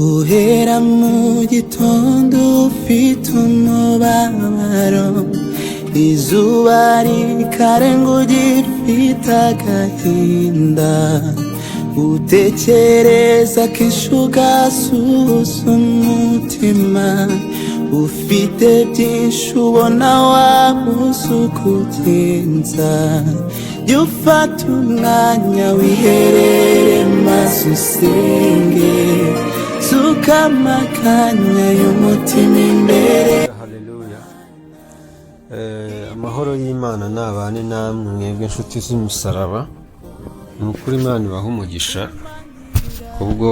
Uhera mu gitondo ufite umubabaro, izuba rikarenga ugifite agahinda, utekereza kenshi ugasuhuza umutima, ufite byinshi ubona wabuze uko ugenza. Jya ufata umwanya wiherere maze usenge, suka amakanya y'umutima imbere. Haleluya! Amahoro y'Imana nabane namwe mwebwe inshuti z'umusaraba. Ni ukuri Imana ibaha umugisha kubwo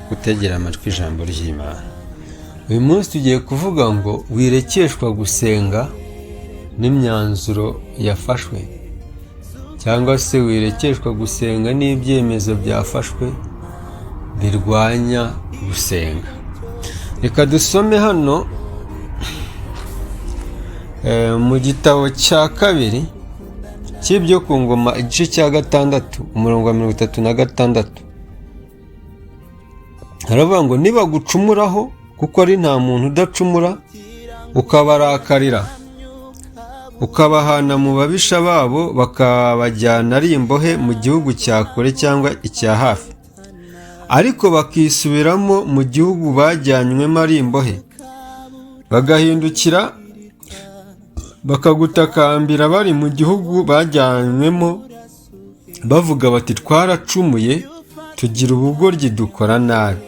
gutegera amatwi ijambo ry'Imana. Uyu munsi tugiye kuvuga ngo wirekeshwa gusenga n'imyanzuro yafashwe, cyangwa se wirekeshwa gusenga n'ibyemezo byafashwe birwanya gusenga. Reka dusome hano mu gitabo cya kabiri cy'ibyo ku ngoma, igice cya 6, umurongo wa 36. Haravuga ngo: "Nibagucumuraho, kuko ari nta muntu udacumura, ukabarakarira, ukabahana mu babisha babo, bakabajyana ari imbohe mu gihugu cya kure cyangwa icya hafi, ariko bakisubiramo mu gihugu bajyanywemo ari imbohe, bagahindukira bakagutakambira bari mu gihugu bajyanywemo, bavuga bati: 'Twaracumuye, tugira ubugoryi, dukora nabi,'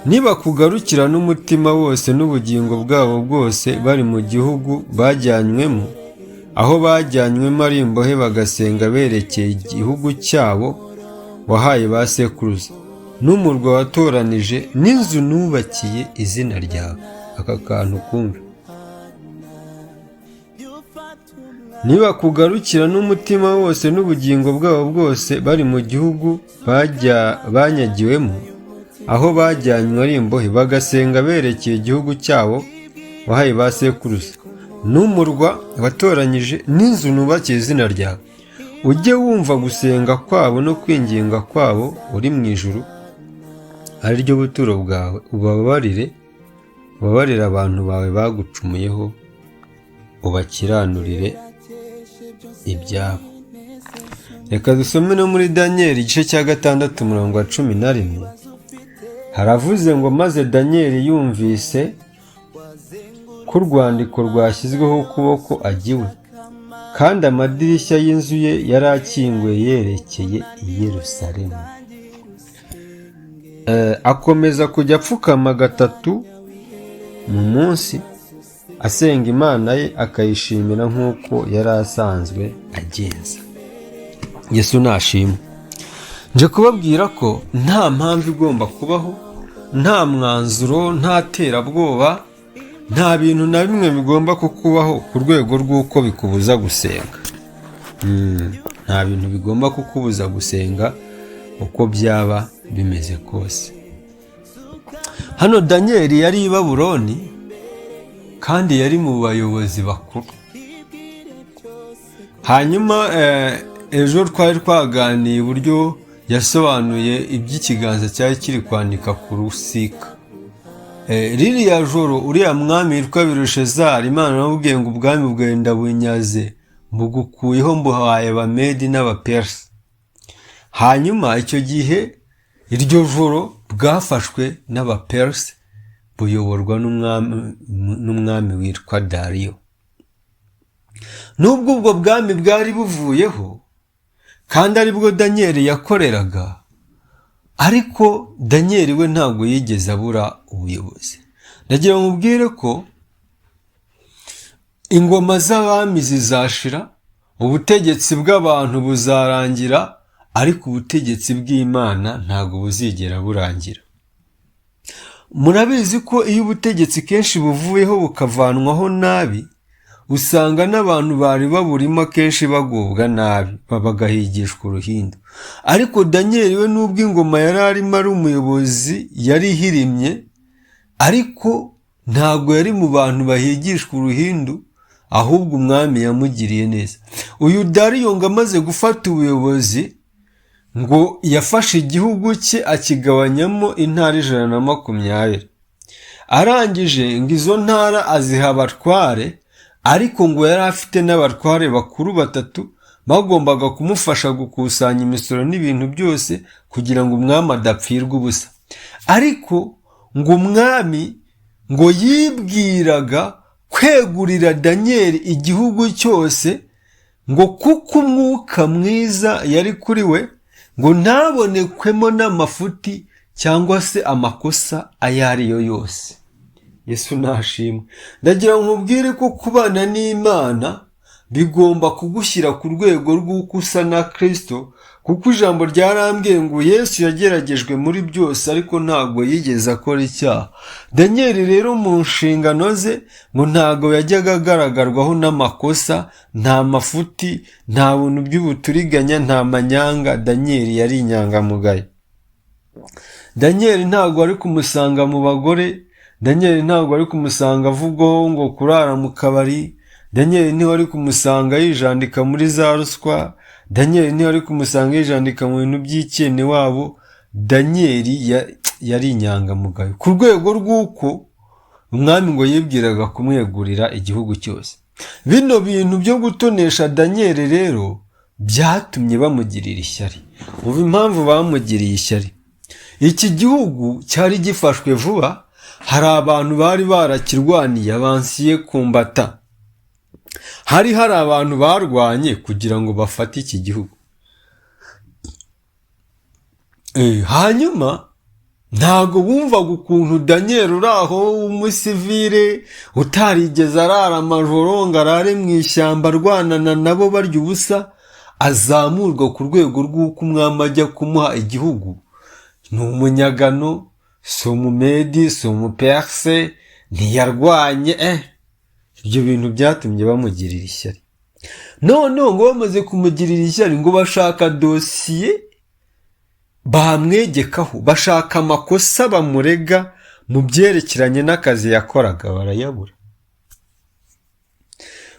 nibakugarukira n'umutima wose n'ubugingo bwabo bwose bari mu gihugu bajyanywemo, aho bajyanywemo ari imbohe, bagasenga berekeye igihugu cyabo wahaye ba sekuruza, n'umurwa watoranije, n'inzu nubakiye izina ryawe." Aka kantu kumve: nibakugarukira n'umutima wose n'ubugingo bwabo bwose bari mu gihugu banyagiwemo, aho bajyanywe ari imbohe, bagasenga berekeye igihugu cyabo wahaye ba sekuruza, n'umurwa watoranyije, n'inzu nubakiye izina ryawe, ujye wumva gusenga kwabo no kwinginga kwabo uri mu ijuru, ari ryo buturo bwawe, ubabarire, ubabarire abantu bawe bagucumuyeho, ubakiranurire ibyabo. Reka dusome no muri Daniyeli igice cya 6, umurongo wa 11. Haravuze ngo: "Maze Daniyeli yumvise ko urwandiko rwashyizweho ukuboko ajya iwe, kandi amadirishya y'inzu ye yari akinguye yerekeye i Yerusalemu. Akomeza kujya apfukama gatatu mu munsi, asenga Imana ye, akayishimira nk'uko yari asanzwe agenza." Yesu nashimwe! Nje kubabwira ko nta mpamvu igomba kubaho, nta mwanzuro, nta terabwoba, nta bintu na bimwe bigomba kukubaho ku rwego rw'uko bikubuza gusenga. Nta bintu bigomba kukubuza gusenga uko byaba bimeze kose. Hano Daniyeli yari i Babuloni kandi yari mu bayobozi bakuru. Hanyuma ejo twari twaganiye uburyo yasobanuye iby'ikiganza cyari kiri kwandika ku rusika. Ririya joro uriya mwami witwa Belushezari, Imana yaramubwiye ngo: "Ubwami bwawe ndabunyaze, mbugukuyeho, mbuhaye Abamedi n'Abaperisi." Hanyuma icyo gihe iryo joro bwafashwe n'Abaperisi, buyoborwa n'umwami witwa Dariyo. Nubwo ubwo bwami bwari buvuyeho kandi aribwo Daniyeli yakoreraga, ariko Daniyeli we ntabwo yigeze abura ubuyobozi. Ndagira ngo mubwire ko ingoma z'abami zizashira, ubutegetsi bw'abantu buzarangira, ariko ubutegetsi bw'Imana ntabwo buzigera burangira. Murabizi ko iyo ubutegetsi kenshi buvuyeho, bukavanwaho nabi, usanga n'abantu bari baburimo akenshi bagubwa nabi, bagahigishwa uruhindu. Ariko Daniyeli we, nubwo ingoma yari arimo ari umuyobozi yari ihirimye. Ariko ntabwo yari mu bantu bahigishwa uruhindu, ahubwo umwami yamugiriye neza. Uyu Dariyo ngo amaze gufata ubuyobozi, ngo yafashe igihugu cye akigabanyamo intara 120. Arangije ngo izo ntara aziha abatware, ariko ngo yari afite n'abatware bakuru batatu bagombaga kumufasha gukusanya imisoro n'ibintu byose kugira ngo umwami adapfirwa ubusa. Ariko ngo umwami ngo yibwiraga kwegurira Daniyeli igihugu cyose, ngo kuko umwuka mwiza yari kuri we, ngo ntabonekwemo n'amafuti cyangwa se amakosa ayo ari yo yose. Yesu nashimwe. Ndagira ngo nkubwire ko kubana n'Imana bigomba kugushyira ku rwego rw'uko usa na Kristo, kuko ijambo ryarambwiye ngo Yesu yageragejwe muri byose ariko ntabwo yigeze akora icyaha. Daniyeli rero mu nshingano ze ngo ntabwo yajyaga agaragarwaho n'amakosa, nta mafuti, nta buntu by'ubuturiganya, nta manyanga. Daniyeli yari inyangamugayo. Daniyeli ntabwo ari kumusanga mu bagore, Daniyeli ntabwo ari kumusanga avugwaho ngo kurara mu kabari, Daniyeli ntiwari kumusanga yijandika muri za ruswa, Daniyeli ntiwari kumusanga yijandika mu bintu by'icyene wabo. Daniyeli yari inyangamugayo ku rwego rw'uko umwami ngo yibwiraga kumwegurira igihugu cyose. Bino bintu byo gutonesha Daniyeli rero byatumye bamugirira ishyari. Umva impamvu bamugiriye ishyari. Iki gihugu cyari gifashwe vuba, hari abantu bari barakirwaniye, abansiye kumbata. Hari abantu barwanye kugira ngo bafate iki gihugu. Hanyuma ntabwo bumvaga ukuntu Daniyeli uri aho w'umusivire utarigeze arara amajoro ngo arare mu ishyamba arwanana nabo barya ubusa, azamurwa ku rwego rw'uko umwami ajya kumuha igihugu. Ni umunyagano, si umumedi, si umuperse, ntiyarwanye. Ibyo bintu byatumye bamugirira ishyari. Noneho ngo bamaze kumugirira ishyari, ngo bashaka dosiye bamwegekaho, bashaka amakosa bamurega mu byerekeranye n'akazi yakoraga, barayabura.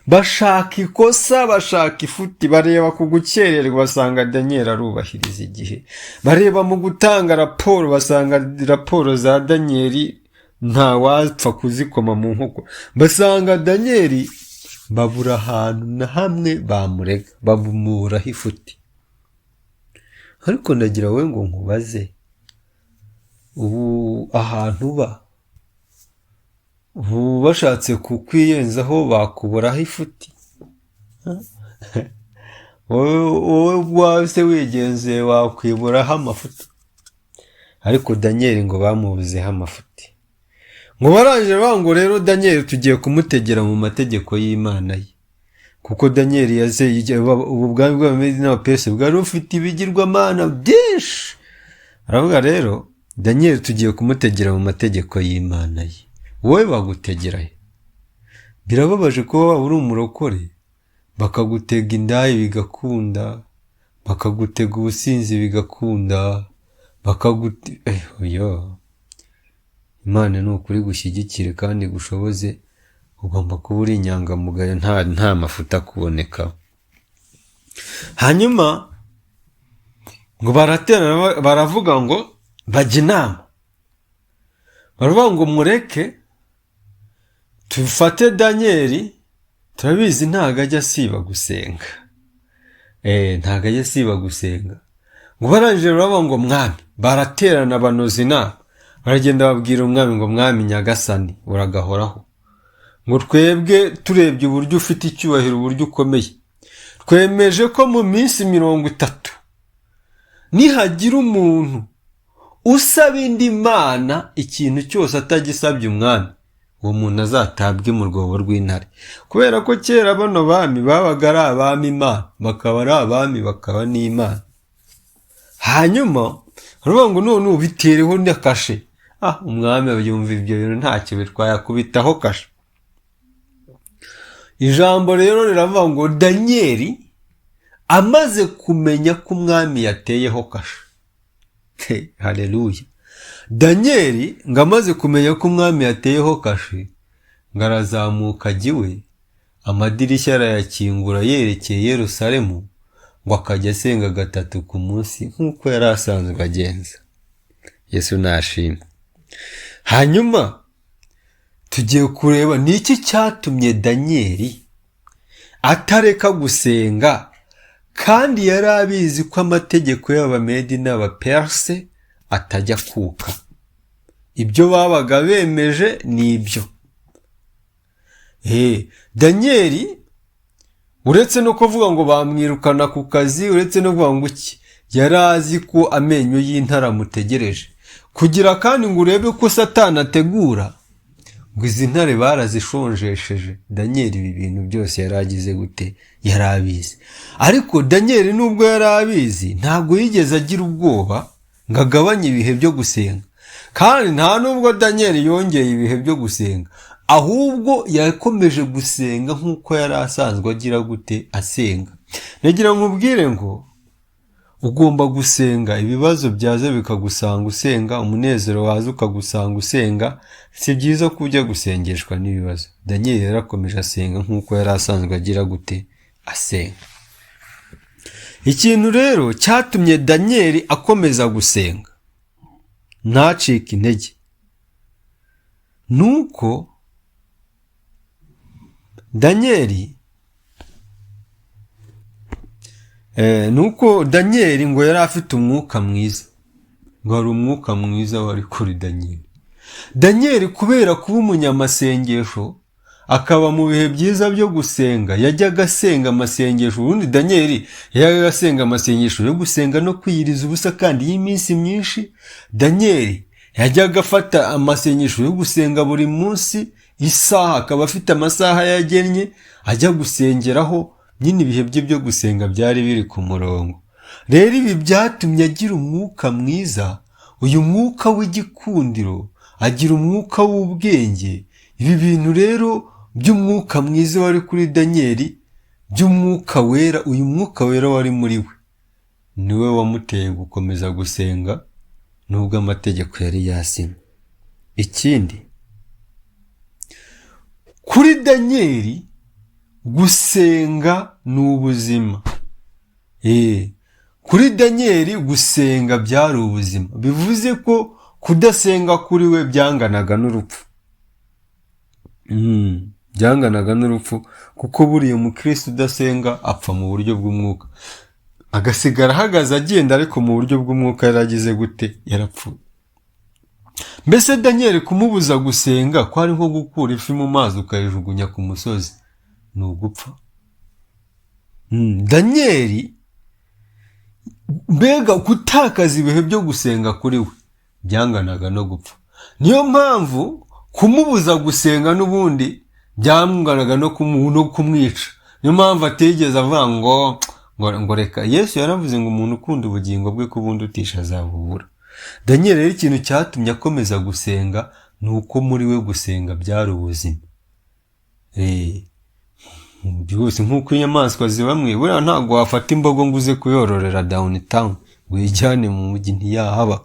Bashaka ikosa, bashaka ifuti, bareba ku gukererwa basanga Daniyeli arubahiriza igihe, bareba mu gutanga raporo basanga raporo za Daniyeli ntawapfa kuzikoma mu nkoko, basanga Daniyeli babura ahantu na hamwe bamurega, bamuburaho ifuti. Ariko ndagira wowe ngo nkubaze, ubu ahantu uba ubu bashatse kukwiyenzaho bakuburaho ifuti? Wowe ubwawe se wigenzuye wakwiburaho amafuti? Ariko Daniyeli ngo bamubuzeho amafuti. Ngo barangije bavuga ngo rero Daniyeli tugiye kumutegera mu mategeko y'Imana ye, kuko Daniyeli yazeye ubu bwami bw'Abamedi n'Abaperesi bwari bufite ibigirwamana byinshi. Aravuga rero Daniyeli tugiye kumutegera mu mategeko y'Imana ye. Wowe bagutegera he? Birababaje kuba waba uri umurokore bakagutega indaya bigakunda, bakagutega ubusinzi bigakunda, bakagute oya. Imana ni ukuri gushyigikire kandi gushoboze, ugomba kuba uri inyangamugayo, nta mafuta akuboneka. Hanyuma ngo baraterana baravuga ngo bajya inama, baravuga ngo mureke tufate Daniyeli, turabizi ntabwo ajya asiba gusenga, ntabwo ajya asiba gusenga. Ngo barangije baravuga ngo mwami, baraterana banoza inama, baragenda babwira umwami ngo mwami nyagasani uragahoraho, ngo twebwe turebye uburyo ufite icyubahiro, uburyo ukomeye, twemeje ko mu minsi 30 nihagira umuntu usaba indi mana ikintu cyose atagisabye umwami, uwo muntu azatabwe mu rwobo rw'intare. Kubera ko kera bano bami babaga ari abami imana, bakaba ari abami bakaba n'imana. Hanyuma baravuga ngo none ubitereho n'akashe. Umwami yumva ibyo bintu ntacyo bitwaye, akubitaho kashe. Ijambo rero riravuga ngo Daniyeli amaze kumenya ko umwami yateyeho kashe, haleluya, Daniyeli ngo amaze kumenya ko umwami yateyeho kashe, ngo arazamuka ajya iwe, amadirishya arayakingura yerekeye Yerusalemu, ngo akajya asenga gatatu ku munsi nk'uko yari asanzwe agenza. Yesu nashimwe. Hanyuma tugiye kureba ni iki cyatumye Daniyeli atareka gusenga, kandi yari abizi ko amategeko y'Abamedi n'Abaperse atajya kuka. Ibyo babaga bemeje ni ibyo. Daniyeli uretse no kuvuga ngo bamwirukana ku kazi, uretse no kuvuga ngo iki, yari azi ko amenyo y'intare amutegereje. Kugira kandi ngo urebe ko Satani ategura, ngo izi ntare barazishonjesheje. Daniyeli ibi bintu byose yari agize gute? Yari abizi. Ariko Daniyeli nubwo yari abizi, ntabwo yigeze agira ubwoba ngo agabanye ibihe byo gusenga. Kandi nta nubwo Daniyeli yongeye ibihe byo gusenga, ahubwo yakomeje gusenga nk'uko yari asanzwe agira gute? Asenga. Nagira nkubwire ngo ugomba gusenga, ibibazo byaza bikagusanga usenga, umunezero waza ukagusanga usenga. Si byiza ko ujya gusengeshwa n'ibibazo. Daniyeli yarakomeje asenga nk'uko yari asanzwe agira gute? Asenga. Ikintu rero cyatumye Daniyeli akomeza gusenga ntacike intege, nuko Daniyeli nuko Daniyeli ngo yari afite umwuka mwiza, ngo hari umwuka mwiza wari kuri Daniyeli. Daniyeli kubera kuba umunyamasengesho, akaba mu bihe byiza byo gusenga, yajyaga asenga amasengesho. Ubundi Daniyeli yajyaga asenga amasengesho yo gusenga no kwiyiriza ubusa kandi y'iminsi myinshi. Daniyeli yajyaga afata amasengesho yo gusenga buri munsi, isaha akaba afite amasaha yagennye ajya gusengeraho. Nyine ibihe bye byo gusenga byari biri ku murongo. Rero ibi byatumye agira umwuka mwiza, uyu mwuka w'igikundiro, agira umwuka w'ubwenge. Ibi bintu rero by'umwuka mwiza wari kuri Daniyeli, by'umwuka wera, uyu mwuka wera wari muri we niwe wamuteye gukomeza gusenga nubwo amategeko yari yasinye. Ikindi kuri Daniyeli, gusenga ni ubuzima. Kuri Daniyeli gusenga byari ubuzima, bivuze ko kudasenga kuri we byanganaga n'urupfu. Byanganaga n'urupfu, kuko buriya umukristo udasenga apfa mu buryo bw'umwuka, agasigara ahagaze agenda, ariko mu buryo bw'umwuka yaragize gute? Yarapfuye. Mbese Daniyeli kumubuza gusenga kwari nko gukura ifi mu mazi ukayijugunya ku musozi, ni ugupfa. Daniyeli mbega gutakaza ibihe byo gusenga kuri we byanganaga no gupfa. Niyo mpamvu kumubuza gusenga n'ubundi byanganaga no kumwica. Niyo mpamvu atigeze avuga ngo reka. Yesu yaravuze ngo umuntu ukunda ubugingo bwe kubundutisha azabubura. Daniyeli rero ikintu cyatumye akomeza gusenga ni uko muri we gusenga byari ubuzima. Byose nk'uko inyamaswa zibamwe, buriya ntabwo wafata imbogo ngo uze kuyororera downtown ngo uyijyane mu mujyi, ntiyahaba,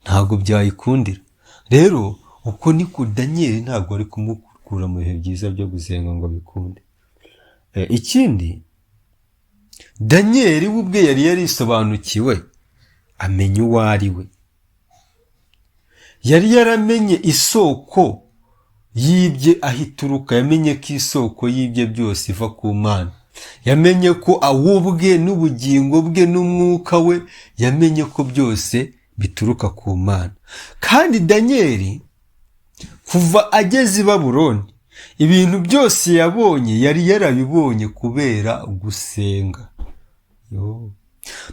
ntabwo byayikundira. Rero uko niko Daniyeli ntabwo ari kumukura mu bihe byiza byo gusenga ngo bikunde. Ikindi Daniyeli we ubwe yari yarisobanukiwe, amenya uwo ari we. Yari yaramenye isoko y'ibye aho ituruka, yamenye ko isoko y'ibye byose iva ku Mana, yamenye ko awubwe n'ubugingo bwe n'umwuka we, yamenye ko byose bituruka ku Mana. Kandi Daniyeli kuva ageze i Babuloni, ibintu byose yabonye yari yarabibonye kubera gusenga.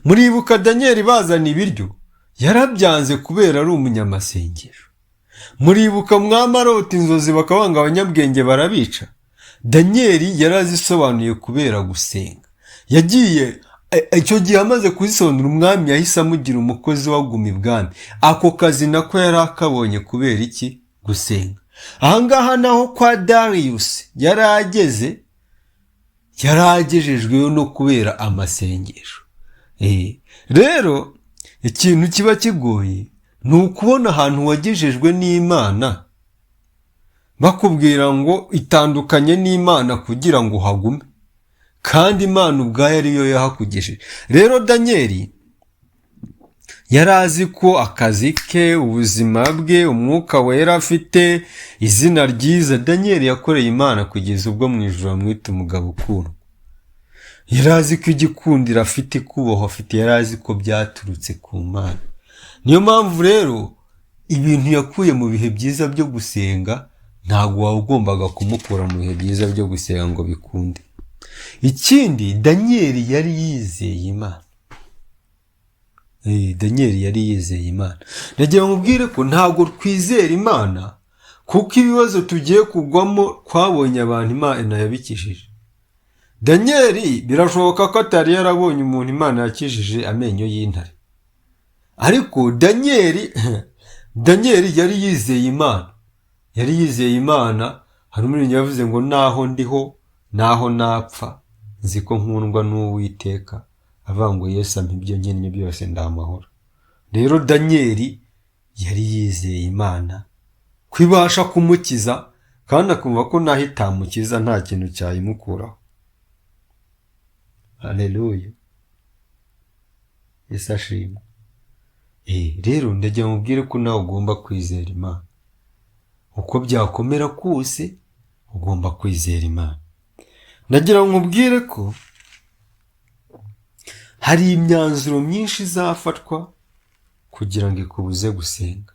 Muribuka Daniyeli bazana ibiryo, yarabyanze kubera ari umunyamasengesho. Muribuka mwami arota inzozi bakabanga abanyabwenge barabica. Daniyeli yarazisobanuye kubera gusenga. Yagiye icyo gihe amaze kuzisobanura, umwami yahise amugira umukozi waguma ibwami. Ako kazi nako yari akabonye kubera iki? Gusenga. Ahangaha naho kwa Darius yari ageze, yari agejejweyo no kubera amasengesho. Rero ikintu kiba kigoye Ni ukubona ahantu wagejejwe n'Imana bakubwira ngo itandukanye n'Imana kugira ngo uhagume, kandi Imana ubwayo ariyo yahakugejeje. Rero Daniyeli yari azi ko akazi ke, ubuzima bwe, umwuka wera afite, izina ryiza. Daniyeli yakoreye Imana kugeza ubwo mu ijuru bamwita umugabo ukundwa. Yari azi ko igikundiro afite, kubaho afite, yari azi ko byaturutse ku Mana. Niyo mpamvu rero ibintu yakuye mu bihe byiza byo gusenga, ntabwo wagombaga kumukura mu bihe byiza byo gusenga ngo bikunde. Ikindi, Daniyeli yari yizeye Imana. Daniyeli yari yizeye Imana. Ndagira ngo nkubwire ko ntabwo twizera Imana kuko ibibazo tugiye kugwamo twabonye abantu Imana yabikijije. Daniyeli birashoboka ko atari yarabonye umuntu Imana yakijije amenyo y'intare, ariko Daniyeli yari yizeye Imana, yari yizeye Imana. Hari umuririmbyi yavuze ngo naho ndiho, naho napfa, nzi ko nkundwa n'Uwiteka, avuga ngo Yesu ampa ibyo nkennye byose ndamahoro. Rero Daniyeli yari yizeye Imana ko ibasha kumukiza, kandi akumva ko naho itamukiza nta kintu cyayimukuraho. Haleluya, Yesu ashimwe. Rero ndagira ngo nkubwire ko nawe ugomba kwizera Imana. Uko byakomera kose ugomba kwizera Imana. Ndagira ngo nkubwire ko hari imyanzuro myinshi izafatwa kugira ngo ikubuze gusenga.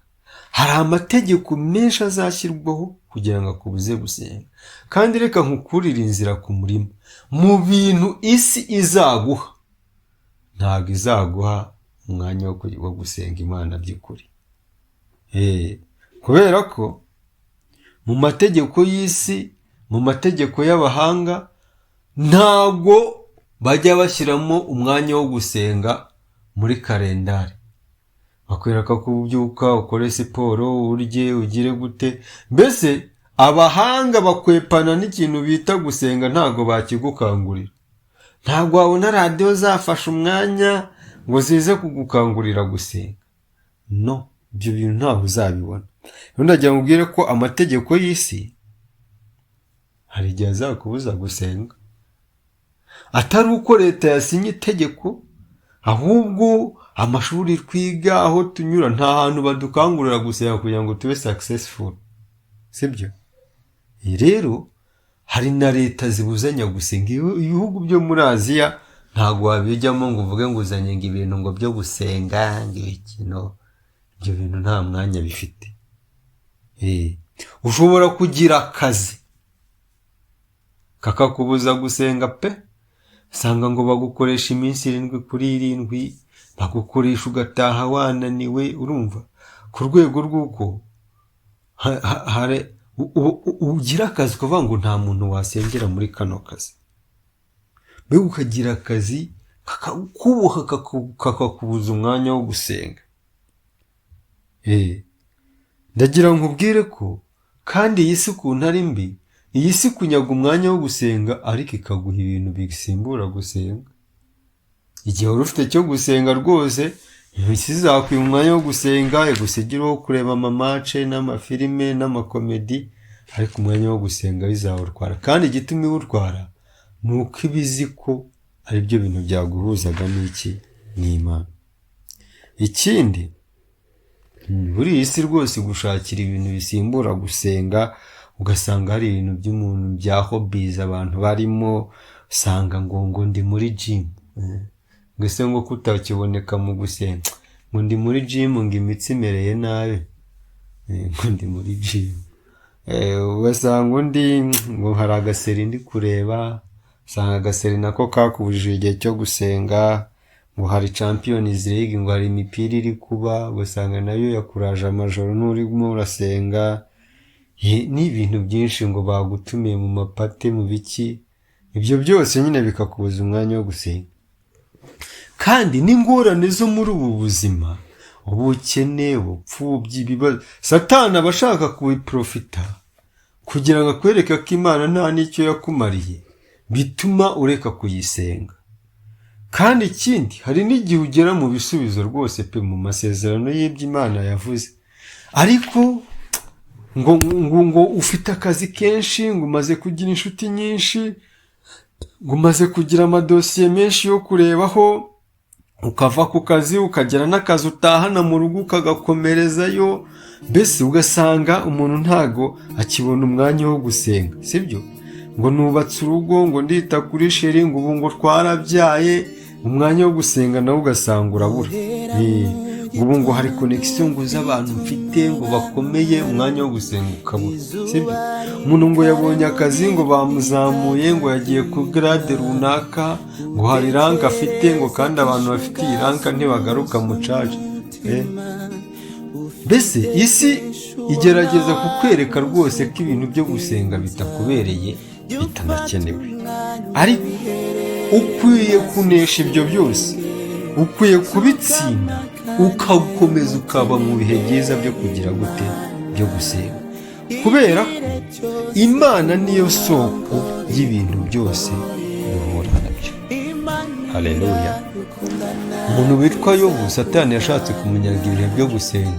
Hari amategeko menshi azashyirwaho kugira ngo akubuze gusenga. Kandi reka nkukurire inzira ku murima. Mu bintu isi izaguha, ntabwo izaguha umwanya wo gusenga Imana by'ukuri. Kubera ko mu mategeko y'isi, mu mategeko y'abahanga, ntabwo bajya bashyiramo umwanya wo gusenga muri kalendari. Bakwereka ko ubyuka, ukore siporo, urye, ugire gute. Mbese abahanga bakwepana n'ikintu bita gusenga, ntabwo bakigukangurira. Ntabwo wabona radiyo zafashe umwanya ngo zize kugukangurira gusenga. No, ibyo bintu ntabwo uzabibona. Rero ndagira ngo ubwire ko amategeko y'isi hari igihe azakubuza gusenga, atari uko leta yasinye itegeko, ahubwo amashuri twiga, aho tunyura, nta hantu badukangurira gusenga kugira ngo tube successful, sibyo? Rero hari na leta zibuzanya gusenga. Ibihugu byo muri Aziya ntabwo wabijyamo ngo uvuge ngo uzanye ngo ibintu ngo byo gusenga, ngo ibikino, ibyo bintu nta mwanya bifite. Ushobora kugira akazi kakakubuza gusenga pe. Usanga ngo bagukoresha iminsi 7 kuri 7, bagukoresha ugataha wananiwe, urumva, ku rwego rw'uko ugira akazi ukavuga ngo nta muntu wasengera muri kano kazi. Mbega ukagira akazi kakakuboha, kakakubuza umwanya wo gusenga. Ndagira ngo nkubwire ko kandi iyi si ukuntu ari mbi, iyi si kunyaga umwanya wo gusenga, ariko ikaguha ibintu bisimbura gusenga. Igihe wari ufite cyo gusenga rwose, isi izakwiha umwanya wo gusenga, igusigire uwo kureba amamatch n'amafilime n'amakomedi, ariko umwanya wo gusenga bizawutwara. Kandi igituma iwutwara ni uko iba izi ko ari byo bintu byaguhuzaga n'iki? N'Imana. Ikindi, buri iyi si rwose gushakira ibintu bisimbura gusenga, ugasanga hari ibintu by'umuntu bya hobbies abantu barimo, usanga ngo ndi muri gym, ngo ese ngo kutakiboneka mu gusenga, ngo ndi muri gym, ngo imitsi imereye nabi, ngo ndi muri gym. Ugasanga undi ngo hari agasérie ndi kureba, usanga agasérie nako kakubujije igihe cyo gusenga, ngo hari Champions League, ngo hari imipira iri kuba, ugasanga nayo yakuraje amajoro nturimo urasenga. Ni ibintu byinshi, ngo bagutumiye mu maparty, mu biki, ibyo byose nyine bikakubuza umwanya wo gusenga. Kandi n'ingorane zo muri ubu buzima, ubukene, ubupfubyi, ibibazo, Satani aba ashaka kubiprofita kugira ngo akwereke ko Imana nta n'icyo yakumariye, bituma ureka kuyisenga. Kandi ikindi, hari n'igihe ugera mu bisubizo rwose pe, mu masezerano y'ibyo Imana yavuze, ariko ngo ufite akazi kenshi, ngo umaze kugira inshuti nyinshi, ngo umaze kugira amadosiye menshi yo kurebaho, ukava ku kazi ukagera n'akazi utahana mu rugo ukagakomerezayo, mbese ugasanga umuntu ntago akibona umwanya wo gusenga, sibyo? Ngo nubatse urugo, ngo ndita kuri chéri, ngo ubu ngo twarabyaye, umwanya wo gusenga nawe ugasanga urabura. Ngo ubu ngo hari connexion ngo z'abantu mfite ngo bakomeye, umwanya wo gusenga ukabura, sibyo? Umuntu ngo yabonye akazi, ngo bamuzamuye, ngo yagiye ku grade runaka, ngo hari rank afite, ngo kandi abantu bafite iyi rank ntibagaruka mu caca. Mbese isi igerageza kukwereka rwose ko ibintu byo gusenga bitakubereye, bitanakenewe. Ariko ukwiye kunesha ibyo byose, ukwiye kubitsinda, ugakomeza ukaba mu bihe byiza byo kugira gute? Byo gusenga, kubera ko Imana niyo soko y'ibintu byose duhura nabyo. Haleluya! Umuntu witwa Yobu, Satani yashatse kumunyaga ibihe byo gusenga,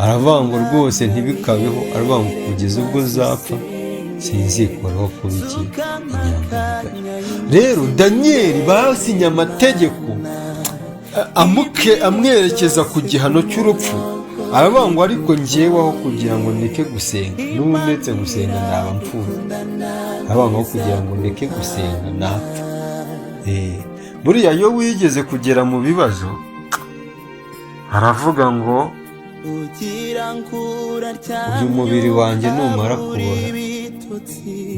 aravuga ngo rwose ntibikabeho, aravuga ngo kugeza ubwo zapfa sinzikoraho kuba iki? Inyangamugayo. Rero Daniyeli basinye amategeko amuke amwerekeza ku gihano cy'urupfu, aravuga ngo ariko njyewe kugira ngo ndeke gusenga, n'ubu ndetse gusenga naba mpfuye, aravuga ngo kugira ngo ndeke gusenga napfa. Buriya iyo wigeze kugera mu bibazo, aravuga ngo uyu mubiri wanjye numara kubora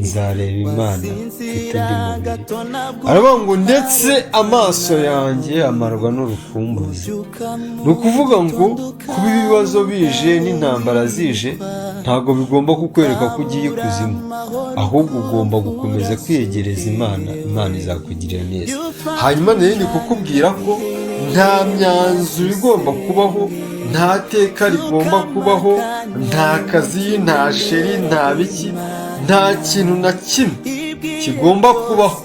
nzareba Imana mfite undi mubiri. Aravuga ngo ndetse amaso yanjye amarwa n'urukumbuzi. Ni ukuvuga ngo kuba ibibazo bije n'intambara zije, ntabwo bigomba kukwereka ko ugiye ikuzimu, ahubwo ugomba gukomeza kwiyegereza Imana, Imana izakugirira neza. Hanyuma nari kukubwira ko nta myanzuro igomba kubaho, nta teka rigomba kubaho, nta kazi, nta chéri, nta biki, nta kintu na kimwe kigomba kubaho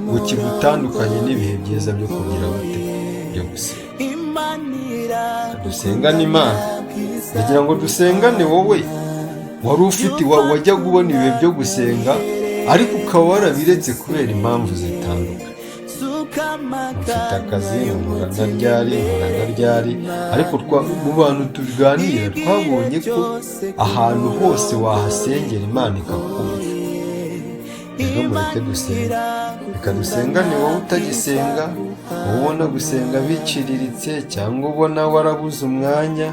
ngo kigutandukanye n'ibihe byiza byo kugira gute? Byo gusenga. Dusengane Imana. Ndagira ngo dusengane, wowe wari ufite wajyaga ubona ibihe byo gusenga, ariko ukaba warabiretse kubera impamvu zitandukanye. Mfite akazi, nkora na ryari, nkora na ryari, ariko mu bantu tuganira twabonye ko ahantu hose wahasengera Imana ikakumva. Rero mureke dusenge, reka dusengane. Wowe utagisenga, wowe ubona gusenga biciriritse, cyangwa ubona warabuze umwanya,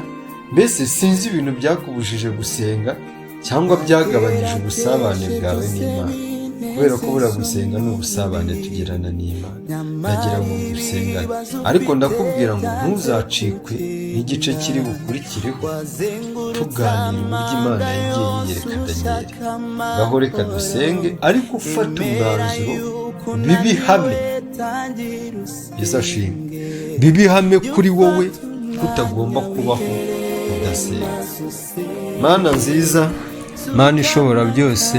mbese sinzi ibintu byakubujije gusenga cyangwa byagabanyije ubusabane bwawe n'Imana, kubera ko buriya gusenga ni ubusabane tugirana n'Imana. Ndagira ngo dusengane, ariko ndakubwira ngo ntuzacikwe n'igice kiri bukurikireho, tuganira uburyo Imana yagiye yiyereka Daniyeli. Ngaho reka dusenge, ariko ufate umwanzuro, bibe ihame. Yesu ashimwe. Bibe ihame kuri wowe ko utagomba kubaho udasenga. Mana nziza, Mana ishobora byose,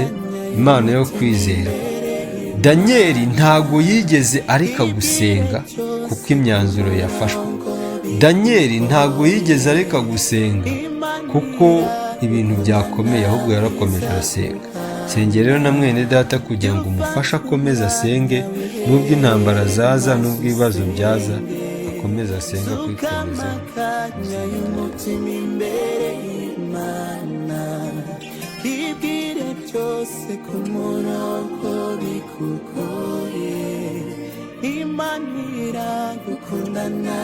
Imana yo kwizera, Daniyeli ntago yigeze areka gusenga kuko imyanzuro yafashwe. Daniyeli ntago yigeze areka gusenga kuko ibintu byakomeye, ahubwo yarakomeje arasenga. Sengera rero na mwene data kugira ngo umufashe akomeze asenge, nubwo intambara zaza, nubwo ibibazo byaza, akomeze asenge, akwikomeza. Umutima imbere y'Imana, ibwire byose ku murongo bikugoye, Imana iragukundana.